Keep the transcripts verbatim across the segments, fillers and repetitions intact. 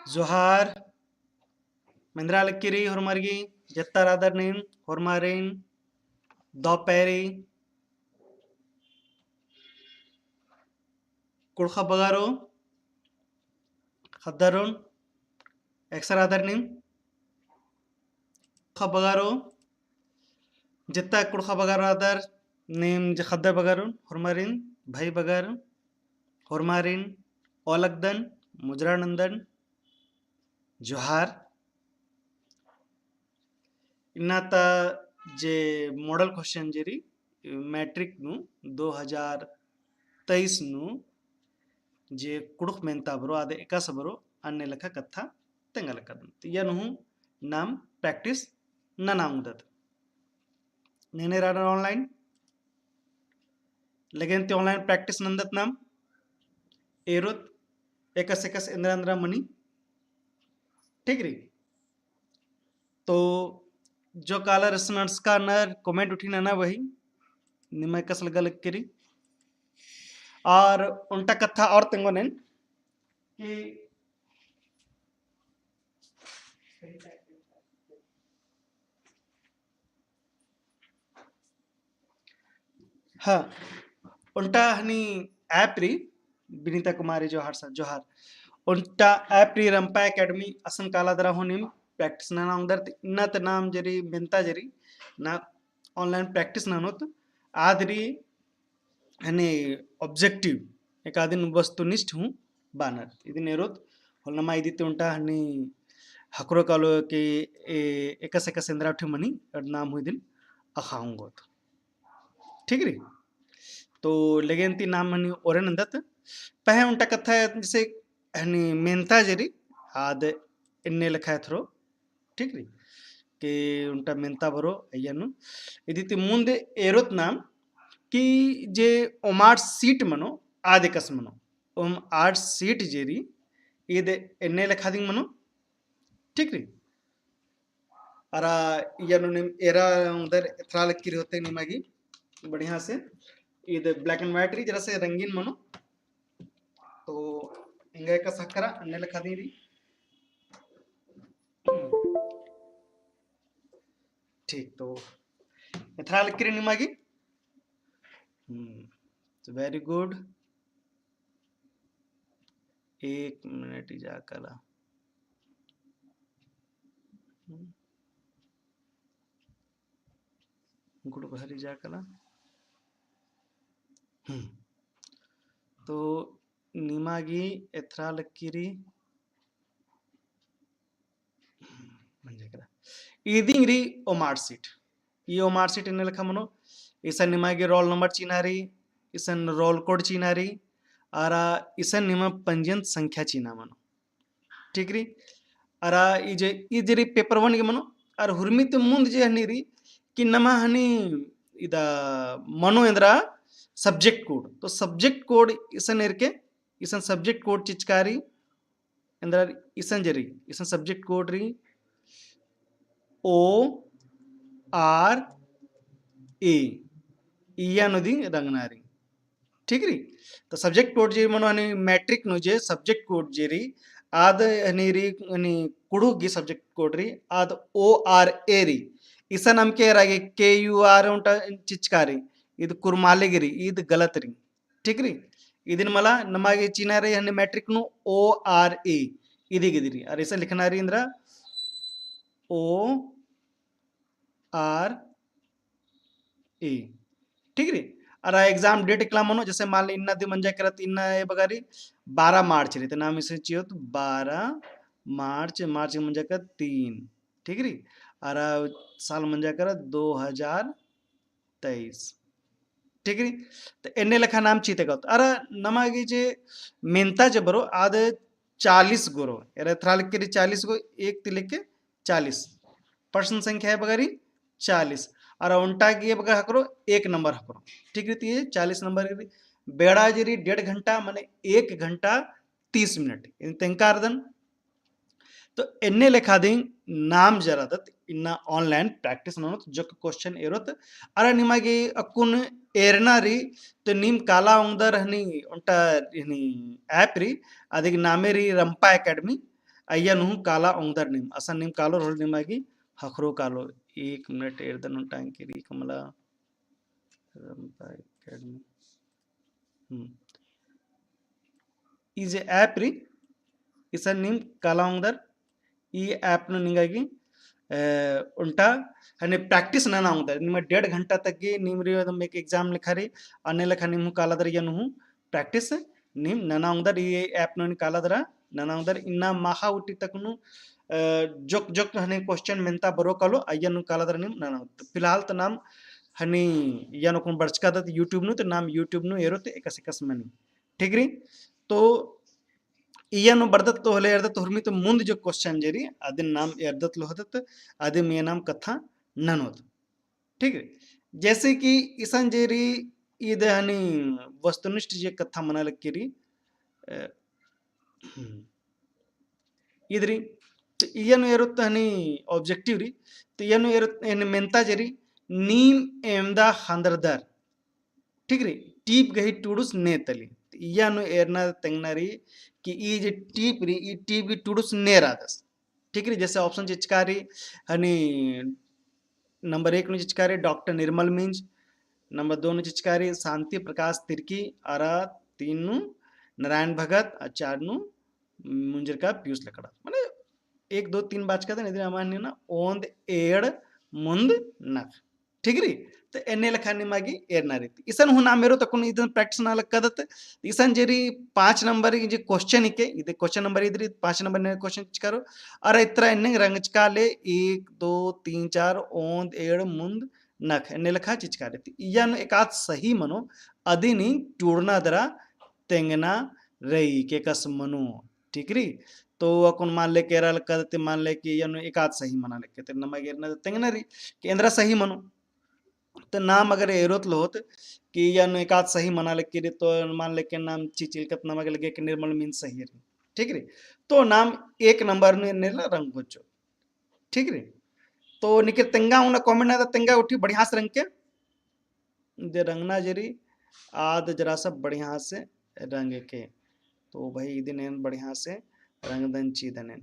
जोहार। मेंदरा लक्की रई होरमर गे, जेत्ता रअदर नीम, होरमारिन, दौ पैरी, कुँड़ुख़ बगरो, ख़द्दरोन, एकसन रअदर नीम, कुँड़ुख़ बगरो, जेत्ता कुँड़ुख़ बगर रअदर नीम, जे ख़द्दर बगरोन, होरमारिन, भई बगर, होरमारिन, ओलगदन, मुजरा नंदन, जोहार। इन्ना ता जे model question जे रई, मैट्रिक नू दो हजार तेईस नू जे कुँड़ुख़ मेन्ता बरो, आद एकासे बरो, अन्ने लेखा कत्था तेंगा लक्कादन। तो इय्या नू हूँ नाम practice नना ओंगदत। नेने रअदर online, लेकिन ती online practice नन्दत नाम, एरोत एकासे एकासे एन्दरा एन्दरा मनी, ठीक रई। तो जो कालर इसन अंड़सका नर comment उठी नना बही, निमा एकासे लग्गा लक्की रई। और ओन्टा कत्था और तेंगोन एन कि हाँ, ओन्टा हनी app रई, विनीता कुमारी जोहार सर, जोहार। ओन्टा app रई रंपा academy, असन काला दरा हूँ नीम practice नना ओंगदर, ते इन्ना ता नाम जे रई, मेन्ता जे रई, ना online practice ननोत, आद रई हनी objective, एकादिन वस्तुनिष्ठ हूँ बअनर। इदिन एरोत होले नमा इदी ती ओन्टा हनी ख़क्खरो कालो कि ए-, एकासे एकासे एन्दरा उठी मनी, अरा नाम हूँ इदिन अख़आ ओंगोत। ठीक रई? तो लेगेन ती नाम हनी ओरे नन्दत। पहें ओन्टा कत्था जैसे हनी मेन्ता जे रई, आद एन्ने लेखा एथरो, ठीक रई? कि ओन्टा मेन्ता बरो अइय्या नू। इदी ती मुन्द एरोत नाम कि जे ओमाट seat मनो, आद एकासे मनो। ओमाट seat जे रई, ईद एन्ने लेखा दिम मनो, ठीक रई? अरा इय्या नू नीम एरा ओंगदर एथरा लक्की रई होले निमा गे बढ़िया से। ईद black and white रई, जरा से रंगीन मनो। तो एंगा एकासे ख़क्खरा, अन्ने लेखा दिम रई। ठीक, तो एथरा लक्की रई निमा गे। हम्म, तो very good। एक मिनट इजा काला। हम्म। गुड़ भरी जा काला। हम्म। तो निमा गे एथरा लक्की रई। मंजा केरा। इदिंग रई ओमाट seat। ई ओमाट seat एन्ने लेखा मनो। इसन निमा गे roll number चिअना रई, इसन roll code चिअना रई, अरा इसन निमा पंजियन संख्या चिअना मनो। ठीक रई? अरा ई जे, ई जे रई paper one गे मनो, अरा हुरमी ती मुन्द जे हनी रई, कि नमा हनी इदा मनो एन्दरा subject code। तो subject code इसन एरके, इसन subject code चिचका रई, एन्दरा इसन जे रई, इसन subject code रई, O R A, इय्या नू दिम रंगना रई। ठीक रई? तो subject code जे मनो हनी मैट्रिक नू जे subject code जे रई, आद हनी रई, हनी कुँड़ुख़ गे subject code रई, आद O R A रई। इसन अमके एरा गे K U R ओन्टा चिचका रई, ईद कुरमाले गे रई, ईद गलत रई। ठीक रई? इदिन मला नमा गे चिअना रई हनी मैट्रिक नू O R A, इदी गे इदी रई। अरा इसन लिखना रई एन्दरा O R A। ठीक रई? अरा exam date इकला मनो, जैसे मान ली इन्ना दिम मंजा केरा ती इन्ना ए बगा रई बारह मार्च रई, तो नाम इसन चिओत बारह मार्च, मार्च मंजा केरा तीन। ठीक रई? अरा साल मंजा केरा दो हजार तेईस। ठीक रई? तो एन्ने लेखा नाम चिअते गत। अरा नमा गे जे मेन्ता जे बरो आद चालीस गो रओ। एरा एथरा लक्की रई चालीस गो, एक ती लेके चालीस। प्रश्न संख्या ए बगा रई चालीस। अरा ओन्टा गे ए बगा ख़क्खरो एक नंबर ख़क्खरो। ठीक रई? तो ई चालीस नंबर रई। बेड़ा जे रई डेढ़ घंटा, माने एक घंटा तीस मिनट। इदिन तेंगका रअदन। तो एन्ने लेखा दिम नाम जे रअदत इन्ना online practice ननोत, जोक question एरोत। अरा निमा गे अक्कुन एरना रई, तो नीम काला ओंगदर हनी ओन्टा हनी app रई, अदी गे नामे रई रंपा academy। अइय्या नू हूँ काला ओंगदर नीम, असन नीम कालोर होले निमा गे ख़क्खरो कालो। एक मिनट एरदन ओन्टा एंके रई कमला। रंपा एकेडमी। हम्म। ई जे app रई, इसन नीम काला ओंगदर, ई app नू निंगा गे, ए, ओन्टा, हने practice नना ओंगदर, निमा डेढ़ घंटा तक गे नीम रई, एकदम एक exam लेखा रई, अन्ने लेखा नीम हूँ कालादर अइय्या नू हूँ practice नीम नना ओंगदर, ई app नू नीम कालादर नना ओंगदर। इन्ना माख़ा उठी तक नू, अ, जोक जोक हने question मेन्ता बरओ कालो, अइय्या नू कालादर नीम नना ओंगदर। फिलहाल तो नाम हनी अइय्या नू अक्कुन बरचकादत YouTube नू, तो नाम YouTube नू एरोत एकासे एकासे मनी। ठीक रई? तो अइय्या नू बरदत तो होले एरदत, हुरमी तो मुन्द जो question जे रई, अदिन नाम एरदत लोहदत, अदिम अइय्या नाम कत्था ननोत। ठीक रई? जैसे कि इसन जे रई, ईद हनी वस्तुनिष्ठ जे कत्था मना लगी रई, अ, हम्म। ईद रई, तो अइय्या नू एरोत हनी objective रई, तो अइय्या नू एरोत, एन मेन्ता जे रई, नीम एवंदा ख़न्दरदर, ठीक रई, टीप गही टुड़ुस ने तली। तो अइय्या नू एरना तेंगना रई कि ई जे टीप रई, ई टीप गही टुड़ुस ने रअदस। ठीक रई, जैसे option चिचका रई, हनी number एक नू चिचका रई डॉक्टर निर्मल मिंज, number दो नू चिचका रई शांति प्रकाश तिर्की, अरा तीन नू नारायण भगत, अरा चार नू मुंजरका पीयूष लकड़ा। माने एक, दो, तीन बाचकादन, इदिन अमा हनी ना ओन्द, एंड़, मुन्द, नख। ठीक रई? तो एन्ने लेखा निमा गे एरना रई। इसन हूँ नाम एरोत, अक्कुन इदिन practice नना लगदत। इसन जे रई पाँच number जे question हिके, इदे question number ईद रई, पाँच number ने question चिचका रओ। अरा इतरा एन्ने रंगचका ले एक, दो, तीन, चार, ओन्द, एंड़, मुन्द, नख, एन्ने लेखा चिचका रई। तो अइय्या नू एकाद सही मनो, अदिन टुड़ना दरा तेंगना रई कि एकासे मनो। ठीक रई? तो अक्कुन मान ले के एरा लगदत, मान ले कि अइय्या नू एकाद सही मना लगी, तो नमा गे एरना तेंगना रई कि एन्दरा सही मनो। तो नाम अगर एरोत लोत कि अइय्या नू एकाद सही मना लगी रई, तो मान ले के नाम चिचका लगी, तो नमा गे लगे कि निर्मल मिंज सही रई। ठीक रई? तो नाम एक number नू एन्ने ला रंगोचो। ठीक रई? तो निकिर तेंगा उन्ना comment नना, तेंगा उठी बढ़िया से रंग के। दे रंगना जे रई, आद जरा सा बढ़िया से रंग के। तो भाई इदिन एन बढ़िया से रंगदन चिअदन एन।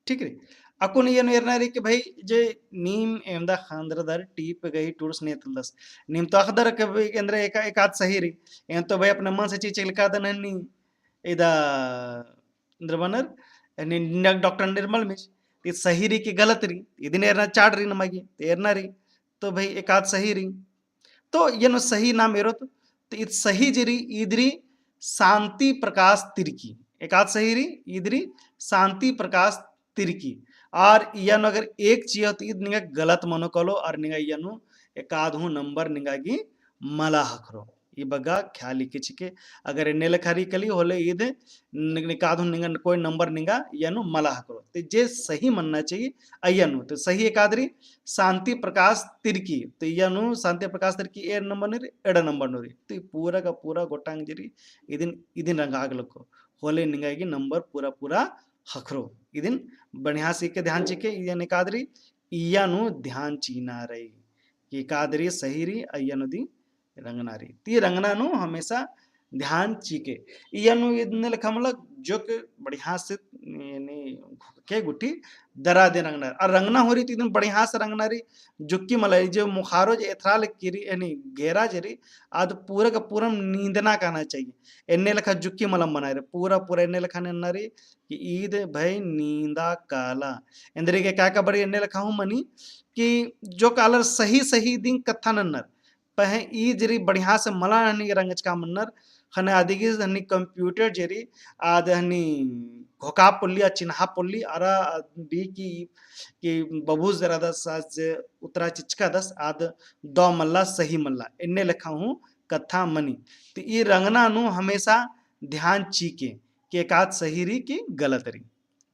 ठीक रई? अक्कुन अइय्या नू एरना रई कि भाई जे नीम एवंदा ख़न्दरदर टीप गही टुड़ुस ने तलदस। नीम तो अख़दर कि भाई एन्दरा एका-, एकाद सही रई। एन तो भाई अपने मन से चिचका लगदन हनी। इदा एन्दरा बअनर, नि-, डॉक्टर निर्मल मिंज, ती सही रई कि गलत रई, इदिन एरना चाड़ रई नमा गे, तो एरना रई, तो भाई एकाद सही रई। तो अइय्या नू सही नाम एरोत, तो ईद सही जे रई, ईद रई शांति प्रकाश तिर्की, एकाद सही रई, ईद रई शांति प्रकाश तिर्की। अरा अइय्या नू अगर एक चिआ तो ईद निंगा गलत मनो कालो, अरा निंगा अइय्या नू एकाद हूँ number निंगा गे मला ख़क्खरो। ई बग्गे ख्याल हिके चिके। अगर एन्ने लेखा रई काली होले ईद नि-, निकाद हूँ निंगा कोई number निंगा अइय्या नू मला ख़क्खरो। तो जे सही मन्ना चाहिए अइय्या नू। तो सही एकाद रई शांति प्रकाश तिर्की। तो अइय्या नू शांति प्रकाश तिर्की एंड़ number नू रई, एंड़ number नू रई। तो ई पूरा का पूरा गोटांग जे रई इदिन, इदिन रंगा गे लगो। होले निंगा गे number पूरा पूरा ख़क्खरो। इदिन बढ़िया से के ध्यान चिके, अइय्या नू एकाद रई, अइय्या नू ध्यान चिअना रई। एकाद रई सही रई, अइय्या नू दिम रंगना रई। ती रंगना नू हमेशा ध्यान चिके। अइय्या नू इदने लेखा मला जोक बढ़िया से यानी घुके गुट्ठी दरा दे रंगना। अरा रंगना हूँ रई ती इदन बढ़िया से रंगना रई। जुक्की मला ई जे मुखारो जे एथरा लगी रई यानी घेरा जे रई आद पूरा का पूरा नींदना कहना चाहिए। एन्ने लेखा जुक्की मला मना रई। पूरा पूरा एन्ने लेखा नन्ना रई कि ईद भई नींदा काला। एन्देरगे का का बरई एन्ने लेखा हूँ मनी कि जोक आलर सही सही दिम कत्था नन्नर। पहें ई जे रई बढ़िया से मला हनी रंगचका मन्नर, ख़ने अदिगे हनी computer जे रई, आद हनी घोखा पोल्ली, आ चिन्हा पोल्ली, अरा बी कि, कि बबूस दरा दस आज उतरा चिचका दस, आद दौ मल्ला, सही मल्ला, एन्ने लेखा हूँ कत्था मनी। तो ई रंगना नू हमेशा ध्यान चिके, कि एकाद सही रई कि गलत रई।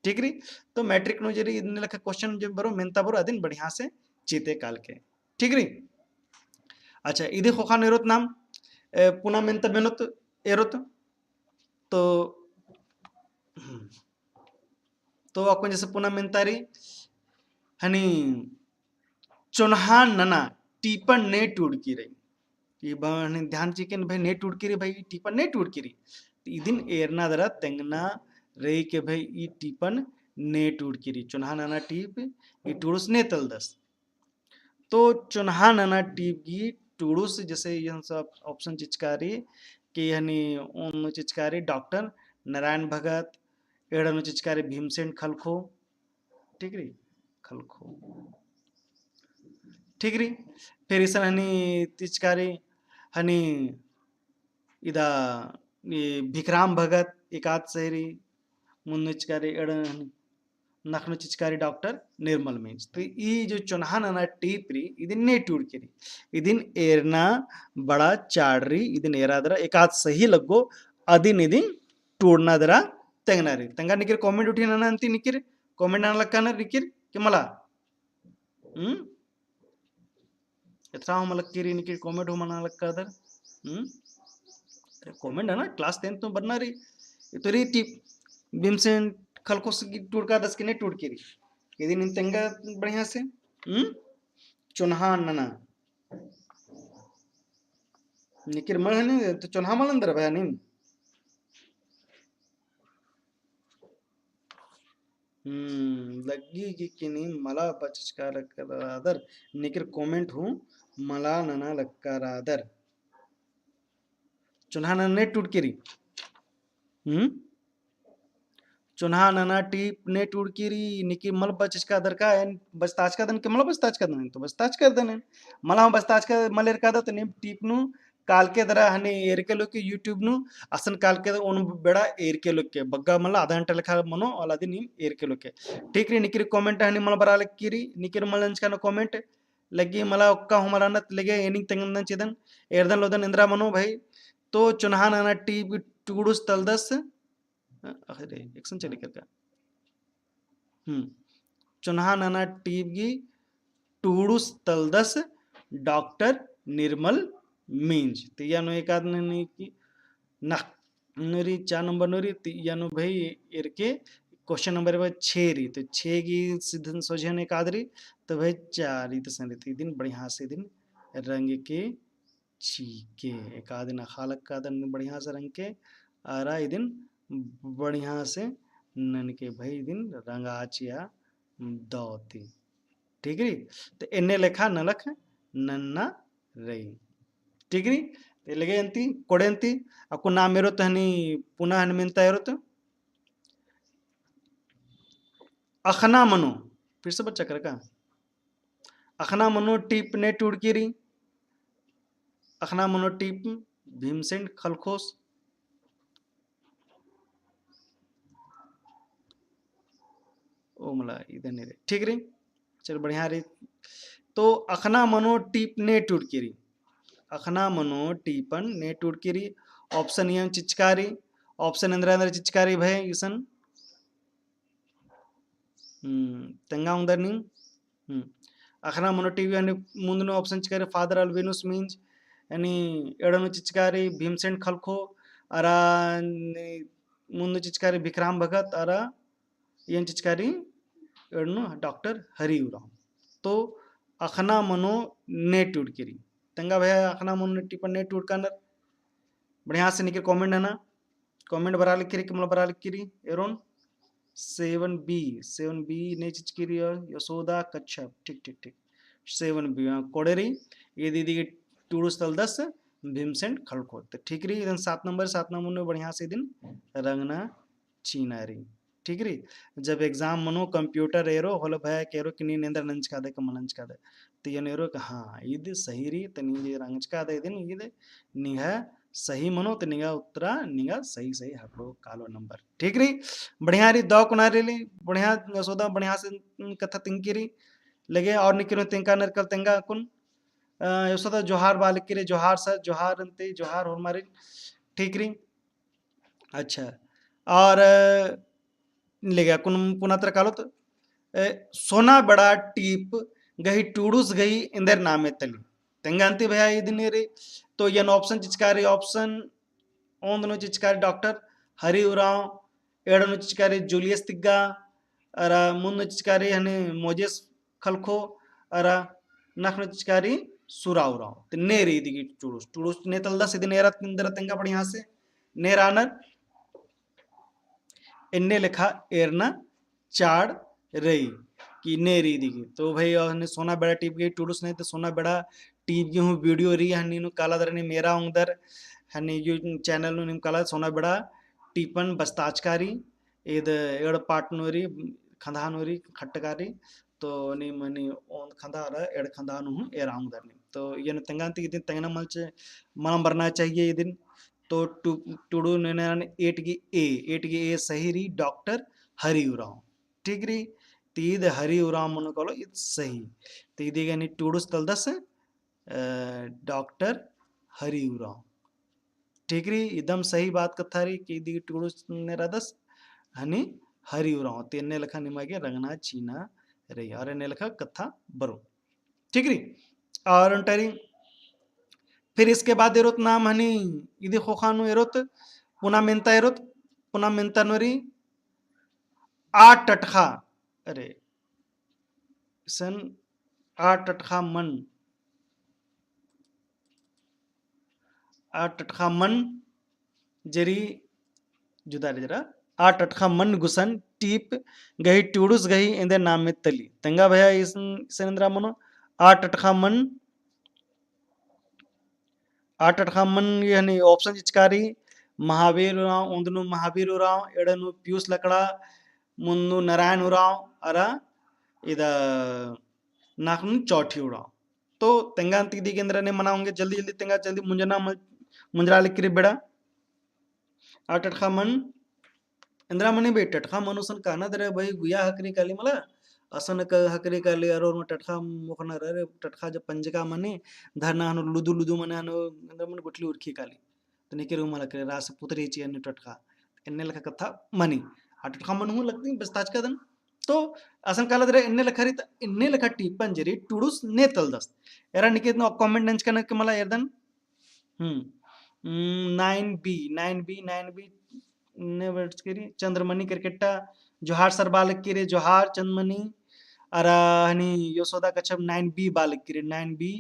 ठीक रई? तो matric नू जे रई, इदने लेखा question जे बरओ, मेन्ता बरओ, अदिन बढ़िया से चिते काल के। ठीक रई? अच्छा, इदी ख़ोख़ा नू एरोत नाम, ए, पुना मेन्ता मेनोत एरोत। तो, हम्म। तो अक्कुन जैसे पुना मेन्ता रई, हनी चोन्हा नना टीपन ने टूड़की रई। ई बा-, हनी ध्यान चिके न भई ने टूड़की रई, भई टीपन ने टूड़की रई। तो इदिन एरना दरा तेंगना रई के भई ई टीपन ने टूड़की रई, चोन्हा नना टीप ई टूड़ुस ने तलदस। तो चोन्हा नना टीप गही टूड़ुस, जैसे इयन सब option चिचका रई कि हनी ओन चिचका रई डॉक्टर नारायण भगत, एड़ा नू चिचका रई भीमसेन खलखो, ठीक रई, खलखो, ठीक रई। फिर इसन हनी चिचका रई हनी इदा ई भिखराम भगत एकाद सही रई, मुन्नु चिचका रई एड़ा हनी नखनु चिचका रई डॉक्टर निर्मल मिंज। तो ई जो चोन्हा नना टीप रई, इदिन ने टूड़की रई। इदिन एरना बड़ा चाड़ रई, इदिन एरा दरा एकाद सही लग्गो, अदिन इदिन टूड़ना दरा तेंगना रई। तेंगा निकिर comment उठी नना अन्ती निकिर, comment नना लक्कानर निकिर, कि मला? हम्म? एथरा हूँ मलक्की रई निकिर comment हूँ मना लक्कादर। हम्म? अरे comment है ना, class tenth तो बनना रई। ये तो रई टीप, भीमसेन खलखोस गही टूड़कादस कि ने टूड़की रई। इदिन नीन तेंगा बढ़िया से। हम्म? चोन्हा नना। निकिर मल हनी, तो चोन्हा मल अंदर भया नीन। हम्म, लग्गी कि किनी मला बचचका लक्कादर, निकिर comment हूँ मला नना लक्कादर। चोन्हा नना ने टूड़की रई। हम्म? चोन्हा नना टीप ने टूड़की रई, निकिर मल बचचकादर का, एन बचताचकादन के मल बचताचकादन, तो बचताचकादन। मला हूँ बचताचका मल एरकादत, नीम टीप नू कालके दरा हनी एरके लोके YouTube नू, असन कालके दरा ओन बेड़ा एरके लोके, बग्गा मला आधा घंटा लेखा मनो, वाला दिन नीम एरके लोके। ठीक रई, निकिर comment हनी मल बरआ लक्की रई, निकिर मल नंजका ना comment, लग्गी मला ओक्का हूँ मला नत लगे एनिंग तेंगन चिदन, एरदन लोदन एन्दरा मनो भई, तो चोन्हा नना टीप टूड़ुस तलदस, अरे, एकसन चली करका। हम्म। चोन्हा नना टीप गही टूड़ुस तलदस डॉक्टर निर्मल मिंज। तो इया नू एकाद ननी कि नख-, नू रई, चार नंबर नू रई, तो इया नू भई एरके question number बा छे रई। तो छे गही सीधन सोझन एकाद रई, तो भई चार रई, तो सन रई। तो इदिन बढ़िया से इदिन रंग के चीके, एकादिन अख़ा लक्कादन बढ़िया से रंग के, अरा इदिन बढ़िया से ननके भई इदिन रंगा चिआ दौती। ठीक रई? तो एन्ने लेखा नलख नन्ना रई। ठीक रई? तो लगे अन्ती, कोड़े अन्ती, अक्कु नाम एरोत हनी, पुना हनी मेन्ता एरोत। अख़ना मनो, फिर से बच्चा कर का? अख़ना मनो टीप ने टूड़की रई। अख़ना मनो टीप भीमसेन खलखोस। ओ मला इदन रई। ठीक रई? चल बढ़िया रई। तो अख़ना मनो टीप ने टूड़की रई। अख़ना मनो टीपन ने टूड़की रई। Option इयन चिचका रई। Option एन्दरा एन्दरा चिचका रई भई इसन। हम्म, तेंगा उंदर नीम। हम्म। अख़ना मनो टीप हनी मुन्द नू option चिचका रई फादर अल्बेनुस मिंज, हनी एड़ा नू चिचका रई भीमसेन खलखो, अरा हनी मुन्द नू चिचका रई भिखराम भगत, अरा इयन चिचका रई एड़ा नू डॉक्टर हरि उराँव। तो अख़ना मनो ने टूड़की रई। तेंगा भया अख़ना मनो ने टीपन ने टूड़कानर। बढ़िया से निकिर comment नना। Comment बरआ लक्की रई, कि मला बरआ लक्की रई, एरोन। Seven B, seven B ने चिचकी रई, यशोदा कच्छप, ठीक, ठीक, ठीक। Seven B, हाँ, कोड़े रई, ये दीदी गही टूड़ुस तलदस भीमसेन खलखो। तो ठीक रई, इदन सात नंबर, सात नंबर नू बढ़िया से इदिन रंगना चिअना रई। ठीक रई, जब exam मनो computer एरो, होले भया के एरो कि नीन एन्दरा नंजकादय का मल नंजकादय। तो इयन एरो कि हाँ, इद सही रई, तो नीन जे रंजकादय इदिन, इद निंग्है सही मनो, तो निंगा उत्तरा, निंगा सही, सही हटो कालो नंबर। ठीक रई, बढ़िया रई, दौ कोना रई, बढ़िया यशोदा, बढ़िया से कत्था तिंकी रई। लगे और निकिर तिंका नरकल तेंगा अक्कुन, अ, यशोदा जोहार बआ लक्की रई, जोहार सर, जोहार अन्ती, जोहार होरमारिन। ठीक रई। अच्छा, और, अ, लेगे अक्कुन पुना तरा कालोत, अ, सोना बेड़ा टीप गही टूड़ुस गही एन्देर नामे तली। तेंगा अन्ती भया इदिन रई, तो इयन option चिचका रई, option ओन्द नू चिचका रई डॉक्टर हरि उराँव, एड़ा नू चिचका रई जूलियस तिग्गा, अरा मुन्द नू चिचका रई हनी मोजेस खलखो, अरा नखनु चिचका रई सुरा उराँव। तो ने रई इदी गही टूड़ुस, टूड़ुस ने तलदस इदिन एरा तिंदरा तेंगा बढ़िया से, ने एरानर। एन्ने लेखा एरना चाड़ रई कि ने रई दिगी। तो भाई, हनी सोना बेड़ा टीप गही टुड़ुस ने, तो सोना बेड़ा टीप गही हूँ video रई, हनी नू काला दरा नीम एरा ओंगदर, हनी यू channel नू नीम काला सोना बेड़ा टीपन बस्ताचका रई, ईद एड़ part नू रई, खंधा नू रई, खट्टका रई, तो नीम हनी ओन्द खंधा अरा एड़ खंधा नू हूँ एरा ओंगदर नीम। तो इयन तेंगा ती इदिन तेंगना मल चे-, मल बरना चाहिए इदिन। तो टु-, टुड़ुस नेने एट गे A, एट गे A सही रई, डॉक्टर हरि उराँव। ठीक रई, तो ईद हरि उराँव मनो कालो ईद सही। तो ईद गे हनी टुड़ुस तलदस, अ, डॉक्टर हरि उराँव। ठीक रई, एकदम सही बात कत्था रई कि ईद गे टुड़ुस ने रअदस, हनी हरि उराँव। तो एन्ने लेखा निमा गे रंगना चिअना रई, अरा एन्ने लेखा कत्था बरओ। ठीक रई, अरा ओन्टा रई, फिर इसके बाद एरोत नाम हनी, इदी ख़ोख़ा नू एरोत, पुना मेन्ता एरोत, पुना मेन्ता नू रई, आ टटख़ा, अरे, इसन आ टटख़ा मन, आ टटख़ा मन जे रई जुदा रई जरा, आ टटख़ा मन गुसन टीप गही टुड़ुस गही एन्देर नामे तली। तेंगा भया इसन, इसन एन्दरा मनो, आ टटख़ा मन, आ टटख़ा मन गे हनी option चिचका रई, महावीर उराँव, ओन्द नू महावीर उराँव, एड़ नू पियुस लकड़ा, मुन्द नू नारायण उराँव, अरा इदा नाख़ नू चौठी उराँव। तो तेंगा ती इदी गे एन्दरा ने मना ओंगे, जल्दी जल्दी तेंगा, जल्दी मुंजना मल-, मुंजरा लगी रई बेड़ा। आ टटख़ा मन, एन्दरा मनी बे, टटख़ा मन उसन कहना दरा भाई, गुया हकरी काली मला, असन क-, हकरी काली, अरो टटख़ा मोख़ना रई, टटख़ा जब पंजका मनी, धरना हनो लुदु लुदु मनी हनो, एन्दरा मनी गुठली उरखी काली। तो नेके रूम लकरे रास पुतरी चिअन टटख़ा। एन्ने लेखा कत्था मनी। आ टटख़ा मन हूँ लगती बस्ताचका दन। तो असन काला दरा एन्ने लेखा रई, तो एन्ने लेखा टीपन जे रई टुड़ुस ने तलदस। एरा निके इतना comment नंजका नके मला एरदन। हम्म। हम्म, nine B, nine B, nine B ने बैठ के रई, चंद्रमणि केरकेट्टा, जोहार सर बालक की रे, जोहार चंद्रमणि, अरा हनी यशोदा कच्छप nine B बालक की रे, nine B,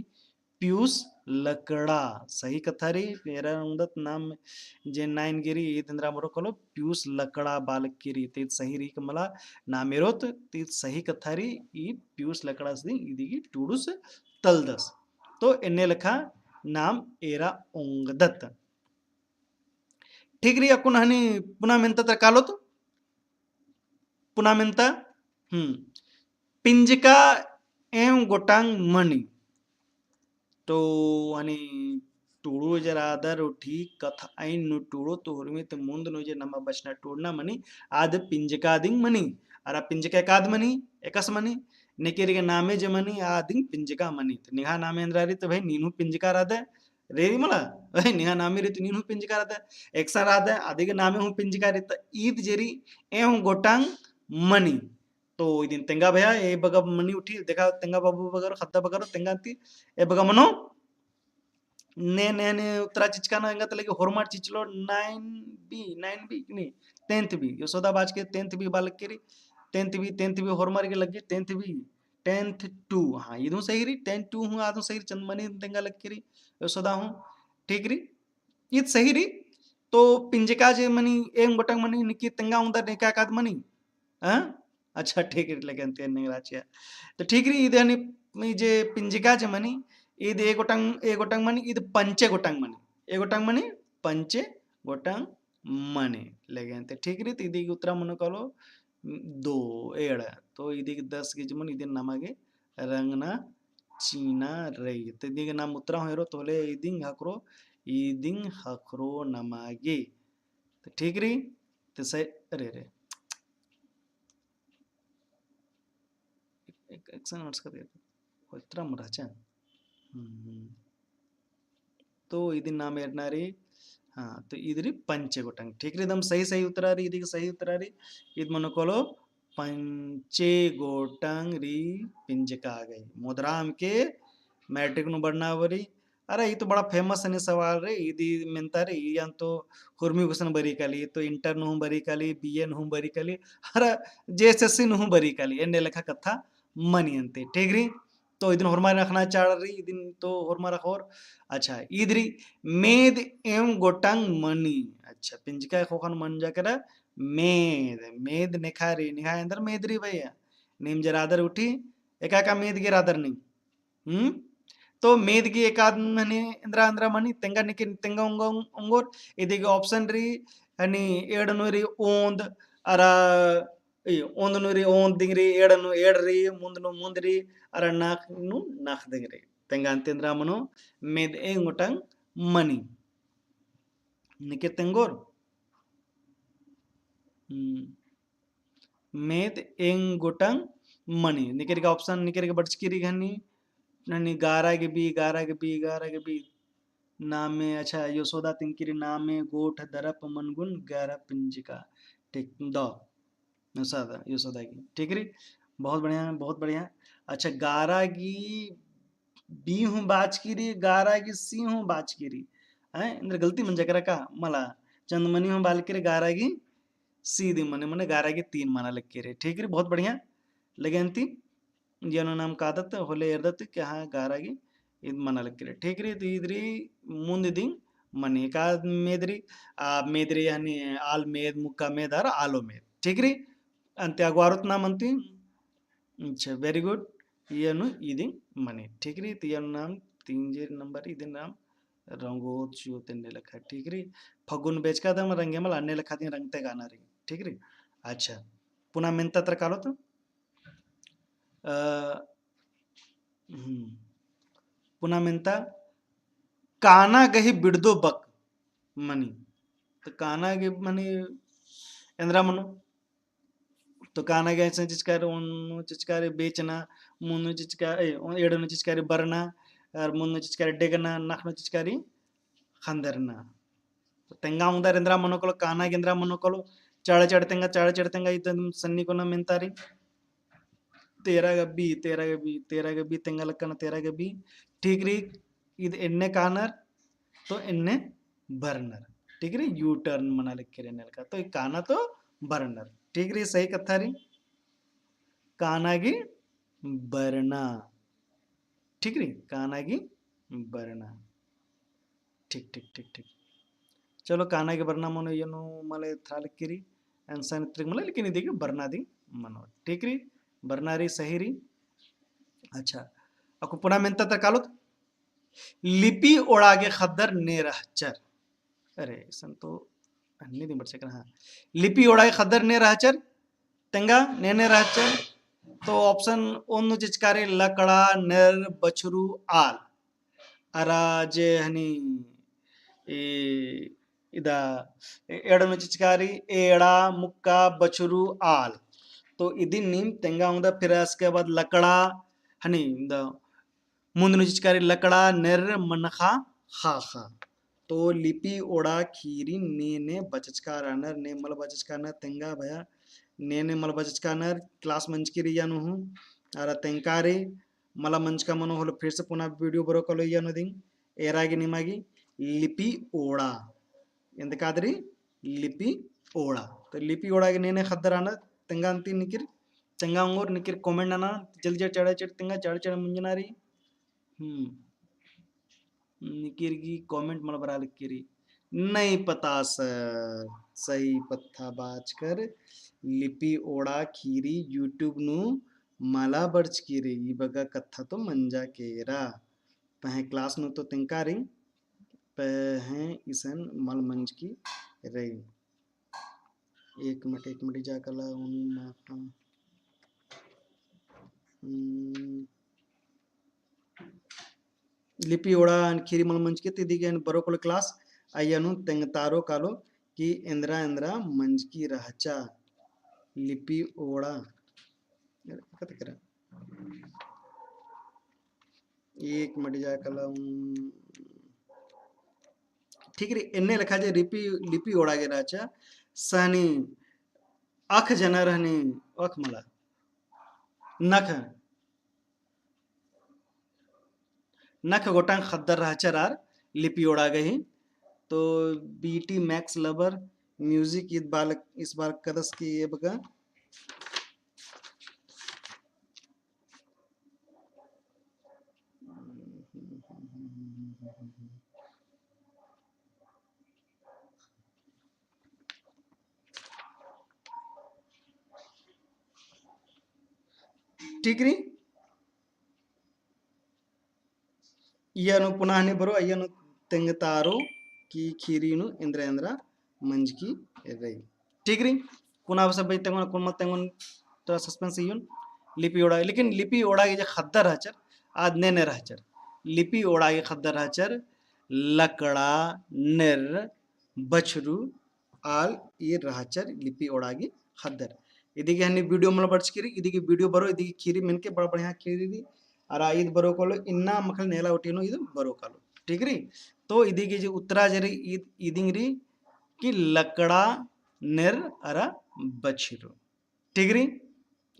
पियुस लकड़ा, सही कत्था रई, एरा ओंगदत नाम जे nine गे रई, ईद एन्दरा मनो कालो पियुस लकड़ा बालक की रई, तो ईद सही रई का मला नाम एरोत, तो ईद सही कत्था रई, ई पियुस लकड़ा से इदी गे टुड़ुस तलदस। तो एन्ने लेखा नाम एरा ओंगदत। ठीक रई, अक्कुन हनी पुना मेन्ता तरा कालोत। पुना मेन्ता, हम्म, पिंजका एम गोटांग मनी। तो हनी टुड़ो जे रअदर उठी कत्था आइन नू टुड़ो तो हुरमी तो मुन्द नू जे नमा बचना टुड़ना मनी, आद पिंजका दिंग मनी। अरा पिंजका एकाद मनी, एकस मनी, नेकेरी गे नामे जे मनी, आदिंग पिंजका मनी। तो निंग्है नामे एन्दरा रई तो भाई नीन हूँ पिंजका रअदय, रई मला, भाई निंग्है नामे रई तो नीन हूँ पिंजका रअदय, एकसन रअदय, आदि गे नामे हूँ पिंजका रई, तो ईद जे रई एम गोटांग मनी। तो इदिन तेंगा भया, ए बग्गे मनी उठी, देखा तेंगा बाबू बग्गे, ख़द्दा बग्गे, तेंगा ती, ए बग्गे मनो, ने, ने, ने उत्तरा चिचका ना एंगा तले कि होरमर चिचलो nine B, nine B, नहीं, tenth B। यशोदा बाचकी tenth B बालक की रई, tenth B, tenth B होरमर गे लग्गी, tenth B, tenth two, हाँ, इदु सही रई, tenth two हूँ, आदु सही रई, चंदमनी तेंगा लग्गी रई, यशोदा हूँ, ठीक रई, ईद सही रई। तो पिंजका जे मनी, एम गोटांग मनी, निकी तेंगा उंदा नेका काद मनी, हाँ? अच्छा, ठीक रई, लेकिन तेन नहीं राचिया। तो ठीक रई, इद हनी, ई जे पिंजका जे मनी, ईद ए गोटांग, ए गोटांग मनी, ईद पंचे गोटांग मनी। ए गोटांग मनी, पंचे गोटांग मनी। लेकिन ते ठीक रई, तो इदी उत्तरा मनो कालो, दो, एड़ा। तो इदी दस गे जे मनी, इदी नमा गे रंगना चिअना रई। तो इदी गे नाम उत्तरा हूँ एरोत होले, इदिंग ख़क्खरो, इदिंग ख़क्खरो नमा गे। तो ठीक रई, तो सही, अरे, अरे। एक, एक, एकसन अर्स कर दिया। कोई तरह मरा चा। हम्म। तो इदिन नाम एरना रई, हाँ, तो ईद रई पंचे गोटांग। ठीक रई, एकदम सही, सही उत्तरा रई, इदी गे सही उत्तरा रई, ईद मनो कालो पंचे गोटांग रई पिंजका गही। मोदराम के मैट्रिक नू बरना बरी, अरे, ई तो बड़ा famous हनी सवाल रई, इदी मेन्ता रई, ई यान तो हुरमी गुसन बरी काली, ई तो इंटर नू हूँ बरी काली, बीए नू हूँ बरी काली, अरे, जेएसएससी नू हूँ बरी काली, एन्ने लेखा कत्था मनी अन्ते, ठीक रई? तो इदिन होरमर अख़ना चाड़ रई, इदिन तो होरमर अख़ोर। अच्छा, ईद रई, मेद एम गोटांग मनी। अच्छा, पिंजका ख़ोख़न मंजा केरा, मेद, मेद नेखा रई, नेखा एन्दर मेद रई भैया। नीम जे रअदर उठी, एका एका मेद गे रअदर नीम। हम्म? तो मेद गे एकाद हनी एन्दरा एन्दरा मनी, तेंगा निके तेंगा ओंगो-, ओंगोर, इदी गे option रई, हनी एंड़ नू रई ओंद, अरा, ई, ओंद नू रई ओंद दिंगरी, एंड़ नू एंड़ रई, मुन्द नू मुन्द रई, अरा नाख नू नाख दिंगरी। तेंगा अन्ती एन्दरा मनो, मेद एंग गोटंग मनी। निके तेंगोर? हम्म। मेद एंग गोटंग मनी। निकेर गे option, निकेर गे बरचकी रई हनी, हनी गारा गे बी, गारा गे बी, गारा गे बी। नामे, अच्छा, यशोदा तिंकी रई, नामे गोठ दरप मनगुन गारा पिंजका। ठीक, दौ। यशोदा, यशोदा गे। ठीक रई? बहुत बढ़िया, बहुत बढ़िया। अच्छा, गारा गे बी हूँ बाचकी रई, गारा गे सी हूँ बाचकी रई। हैं? एन्दर गलती मंजा केरा का? मला। चंदमनी हूँ बालकी रई, गारा गे सी दिम मने, मने गारा गे तीन मना लगी रई। ठीक रई, बहुत बढ़िया। लगे अन्ती, इय्या नू नाम कादत, होले एरदत कि हाँ, गारा गे ईद मना लगी रई। ठीक रई, तो ईद रई मुन्द दिम मनी, एका मेद रई, आ, मेद रई हनी आल मेद, मुक्का मेद, अरा आलो मेद। ठीक रई, अन्ती अगवारोत नाम अन्ती। अच्छा, very good। इय्या नू इदिम मनी। ठीक रई, तो इय्या नू नाम तीन जे नंबर इदिम नाम रंगोत चिओत एन्ने लेखा। ठीक रई, फगुन बेचका दम रंगे मला अन्ने लेखा दिम रंगते काना रई। ठीक रई, अच्छा, पुना मेन्ता तर कालोत। अ, हम्म। पुना मेन्ता काना गही बिड़दो बक मनी। तो काना गे मनी एन्दरा मनो। तो काना गे ऐसे चिचकारी, ओन्नु चिचकारी बेचना, मुन्नु चिचकारी, ए, एड़नु चिचकारी बरना, और मुन्नु चिचकारी डेगना, नखनु चिचकारी खंदरना। तो तेंगा उंगदर एन्दरा मनो कलो, काना गे एन्दरा मनो कलो, चाड़े चाड़े तेंगा, चाड़े चाड़े तेंगा, इतन सन्नी कोना मेन्ता रई। तेरा गबी, तेरा गबी, तेरा गबी, तेंगा लक्कन तेरा गबी। ठीक रई, इद एन्ने कानर, तो एन्ने बरनर। ठीक रई, U turn मना लगी रई एन्ने लेखा। तो ई काना तो बरनर। ठीक रई, सही कत्था रई। काना गे बरना। ठीक रई, काना गे बरना। ठीक, ठीक, ठीक, ठीक। चलो, काना गे बरना मनो इय्या नू मले थरा लगी रई, answer इत्रिक मले, लेकिन इदी गे बरना दिम मनो। ठीक रई, बरना रई, सही रई। अच्छा, अक्कु पुना मेन्ता तर कालोत, लिपि ओड़ा गे ख़द्दर ने रहचर। अरे, इसन तो अन्ने दिम बरचका रई, हाँ। लिपि ओड़ा गे ख़द्दर ने रहचर, तेंगा ने ने रहचर, तो option ओन्नु चिचकारी लकड़ा, नेर, बछरू, आल। अरा जे हनी, ए, इदा, ए-, एड़नु चिचकारी, एड़ा, मुक्का, बछरू, आल। तो इदिन नीम तेंगा उंगदर, फिर इसके बाद लकड़ा, हनी, इदा, मुन्दनु चिचकारी लकड़ा, नेर, मनखा, ख़ाख़ा। तो लिपि ओड़ा ख़ीरी ने ने बचचका रअनर, ने मल बचचका रअनर, तेंगा भया, ने ने मल बचचका रअनर, class मंजकी रई इय्या नू हूँ, अरा तेंका रई, मला मंजका मनो होले फिर से पुना video बरो कालो इय्या नू दिम, एरा गे निमा गे लिपि ओड़ा। एन्देर कादरी लिपि ओड़ा। तो लिपि ओड़ा गे ने ने ख़द्दर रअनर, तेंगा अन्ती निकिर, तेंगा ओंगोर निकिर comment नना, जल्दी जल्दी चढ़े चढ़े तेंगा, चढ़े चढ़े मुंजना रई। हम्म। निकिर गी comment मल बरआ लगी रई। नहीं पता sir, सही पत्था बाचकर लिपि ओड़ा ख़ीरी YouTube नू मला बरचकी रई, ई बग्गे कत्था तो मंजा केरा। पहें class नू तो तेंका रई, पहें इसन मल मंजकी रई। एक मिनट, एक मिनट, जा कला उनी माता। हम्म। लिपि ओड़ा ख़ीरी मल मंजकी, तो इदी गे एन बरो कालो class, अइय्या नू तेंगतारो कालो कि एन्दरा एन्दरा मंजकी रहचा लिपि ओड़ा। अरे, कत करा? एक मिनट जा कला, उम, ठीक रई, एन्ने लेखा जे लिपि, लिपि ओड़ा गे रहचा, सनी अख जनर हनी, अख मला, नख, नख गोटंग ख़द्दर रहचर आर लिपि ओड़ा गही। तो B T Max Lover Music ईद बार, इस बार कदस की ये बग्गे। ठीक रई? इय्या नू पुना हनी बरो, इय्या नू तेंगतारो कि खीरी नू एन्दरा एन्दरा मंजकी रई। ठीक रई? कुना बस भाई तेंगोन, कुन मल तेंगोन, थोड़ा suspense इयुन। लिपि ओड़ा, लेकिन लिपि ओड़ा गे जे ख़द्दर रहचर, आद ने ने रहचर। लिपि ओड़ा गे ख़द्दर रहचर, लकड़ा, नेर, बछरू, आल, ईर रहचर लिपि ओड़ा गे ख़द्दर। इदी गे हनी video मल बरचकी रई, इदी गे video बरो, इदी गे खीरी मेनके बड़ा बढ़िया खीरी रई। अरा ईद बरो कालो, इन्ना मखल नेला उठी नू ईद बरो कालो। ठीक रई? तो इदी गे जे उत्तरा जे रई, ईद, इदिंग रई कि लकड़ा, नेर, अरा बछरू। ठीक रई?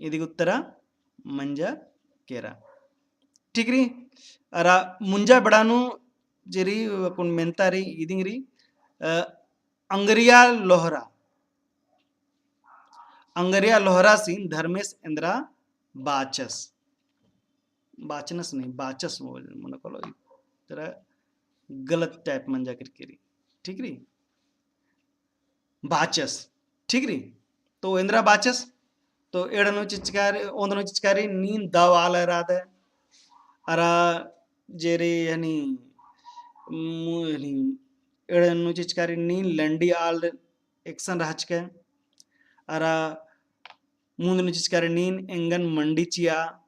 इदी गे उत्तरा मंजा केरा। ठीक रई? अरा मुंजा बेड़ा नू जे रई, अक्कुन मेन्ता रई, इदिंग रई, अ, अंगरिया लोहरा। अंगरिया लोहरासिन धर्मेस एन्दरा बाचस। बाचनस नहीं, बाचस मनो कालो, तरा गलत type मंजा केरकी रई। ठीक रई? बाचस। ठीक रई? तो एन्दरा बाचस? तो एड़ा नू चिचका रई, ओन्द नू चिचका रई, नीन दव आल रअदय। अरा जे रई हनी, मु-, हनी, एड़ा नू चिचका रई, नीन लंडी आल एकसन रहचकय। अरा मुन्द नू चिचका रई, नीन एंगन मंडी चिआ।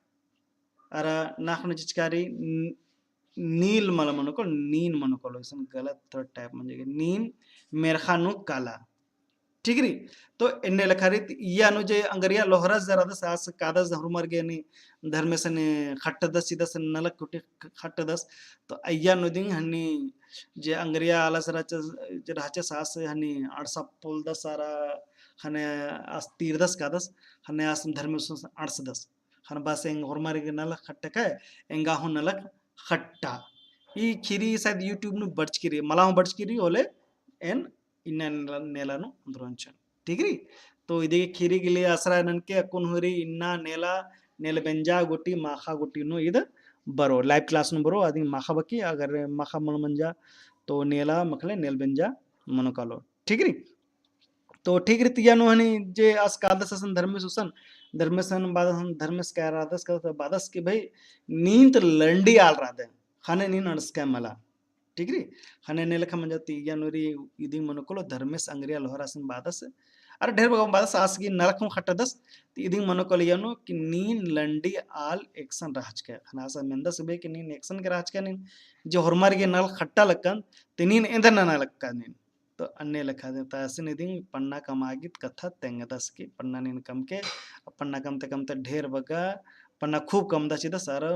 अरा नाख़ नू चिचका रई, न-, नील मल मनो कालो, नीन मनो कालो, इसन गलत थोड़ा type मंजा गे, नीन मेर्ख़ा नू काला। ठीक रई? तो एन्ने लेखा रई, तो इय्या नू जे अंगरिया लोहरस जे रअदस, आस कादस होरमर गे हनी धर्मेसन ख़ट्टदस, चिदस, नलख कुटी ख़ट्टदस, तो इय्या नू दिम हनी जे अंगरिया आलस रहचस, जे रहचस आस हनी अंड़सा पोलदस अरा ख़ने आस तीरदस कादस, ख़ने आस धर्मेस अंड़सदस। ख़ने बस एंग होरमर गे नलख ख़ट्टकय, एंगा हूँ नलख ख़ट्टा। ई खीरी शायद YouTube नू बरचकी रई, मला हूँ बरचकी रई, होले एन इन्ना नेला, नेला नू ओन्द्रोंचन। ठीक रई? तो इदी गे खीरी गे लिए असरा ननके अक्कुन हूँ रई इन्ना नेला, नेलबेंजा गूटी, माख़ा गूटी नू ईद बरो, live class नू बरो, अदिन माख़ा बकी, अगर माख़ा मल मंजा, तो नेला मखले नेलबेंजा मनो कालो। ठीक रई? तो ठीक रई, तो इय्या नू हनी जे आस कादस असन धर्मेस गुसन, धर्मेसन बादस, धर्मेस का रअदस, का बादस कि भाई नीन तो लंडी आल रअदय, ख़ने नीन अंड़सकय मला। ठीक रई? ख़ने एन्ने लेखा मंजा, तो इय्या नू रई इदिंग मनो कालो धर्मेस अंगरिया लोहरासिन बादस, अरा ढेर बग्गे बादस आस गे नलख हूँ ख़ट्टदस, तो इदिंग मनो कालो इय्या नू कि नीन लंडी आल एकसन रहचकय। ख़ने आस मेन्दस बे कि नीन एकसन के रहचकय, नीन जे होरमर गे नलख ख़ट्टा लक्कन, तो नीन एन्देर नना लक्कय नीन। तो अन्ने लेखा दे, तो असन इदिंग पन्ना कमआ गे ईद कत्था तेंगदस की पन्ना नीन कमके, पन्ना कमते कमते ढेर बग्गे पन्ना खूब कमदस चिदस अरा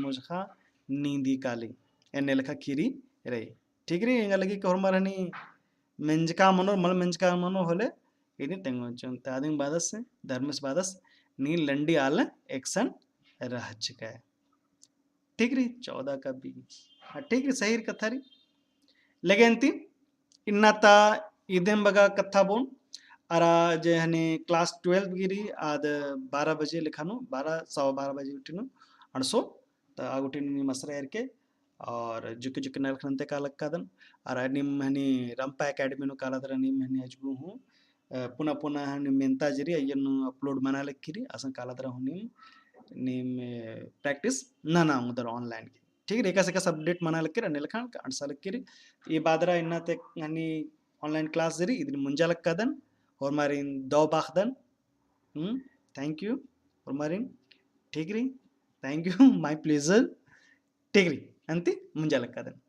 मुझखा नींदी काली। एन्ने लेखा खीरी रई। ठीक रई, एंगा लगी कि होरमर हनी मेंजका मनो, मल मेंजका मनो होले, इदिन तेंगोन चिओन। तो अदिन बादस, धर्मेस बादस, नीन लंडी आल एकसन रहचकय। ठीक रई, चौदह का B। हाँ, ठीक रई, सही रई कत्था रई। लेकिन ती इन्ना ता इदिम बग्गे कत्था बओन, अरा जे हनी class twelve गे रई, आद बारह बजे लेखा नू, बारह, सवा बारह बजे गूटी नू अंड़सो, तो आ गूटी नू नीम असरा एरके, और जुके जुके नलख नन्ते काला लक्कादन, अरा नीम हनी रंपा academy नू काला दरा नीम हनी अजगू हूँ, अ, पुना पुना हनी मेन्ता जे रई, अइय्या नू upload मना लगी रई, असन काला दरा हूँ नीम, नीम, अ, practice नना ओंगदर online गे। ठीक रई, एकासे एकासे update मना लगी रई, अन्ने लेखा अंड़सा लगी रई। ई बादरा इन्ना ती हनी online class जे रई, इदिन मुंजा लक्कादन, होरमारिन दव बाखदन। हम्म, thank you, होरमारिन। ठीक रई, thank you, my pleasure। ठीक रई, अन्ती मुंजा लक्कादन।